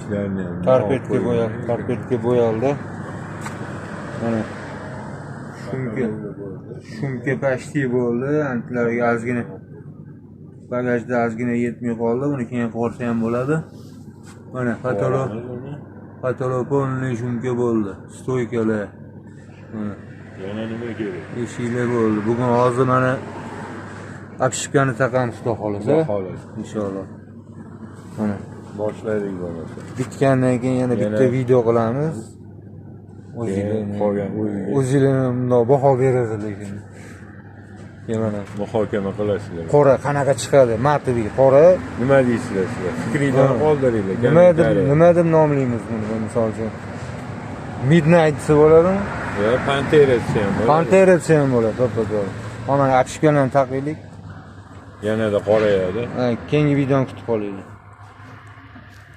Eshiklarni ham Торпедка bo'yal, торпедка bo'yaldi. Mana шумка, шумка почти bo'ldi. Antilarga ozgina, bagajda ozgina yetmay qoldi. Buni keyin qilsa ham bo'ladi. Mana потолок, потолок полный шумка bo'ldi. Стойка lar. Mana Yana nima kerak? Eshiklar bo'ldi. Bugun hozir mana обшивка ni taqamiz, xudo xohlasa. Xudo xohlasa. Inshaalloh. Mana Boshladik bo'lmasa. Bitgandan keyin yana bitta video qilamiz. Keyin qolgan o'ziga O'zinglar bundoq baho berasiz lekin. Keyin mana muhokama qilasizlar. Qora qanaqa chiqadi? Матовый qora. Nima deysizlar sizlar? Fikringlarni qoldiringlar. Nima deb Kommentariya. Nima deb nomlaymiz buni, misol uchun? Midnight desa bo'ladimi? Yo, Pantera desa ham bo'ladi. Pantera desa ham bo'ladi, to'ppa to'g'ri. Mana обшивка larni taqaylik. Yanada qorayadi. Ha, keyingi videoni kutib qolinglar.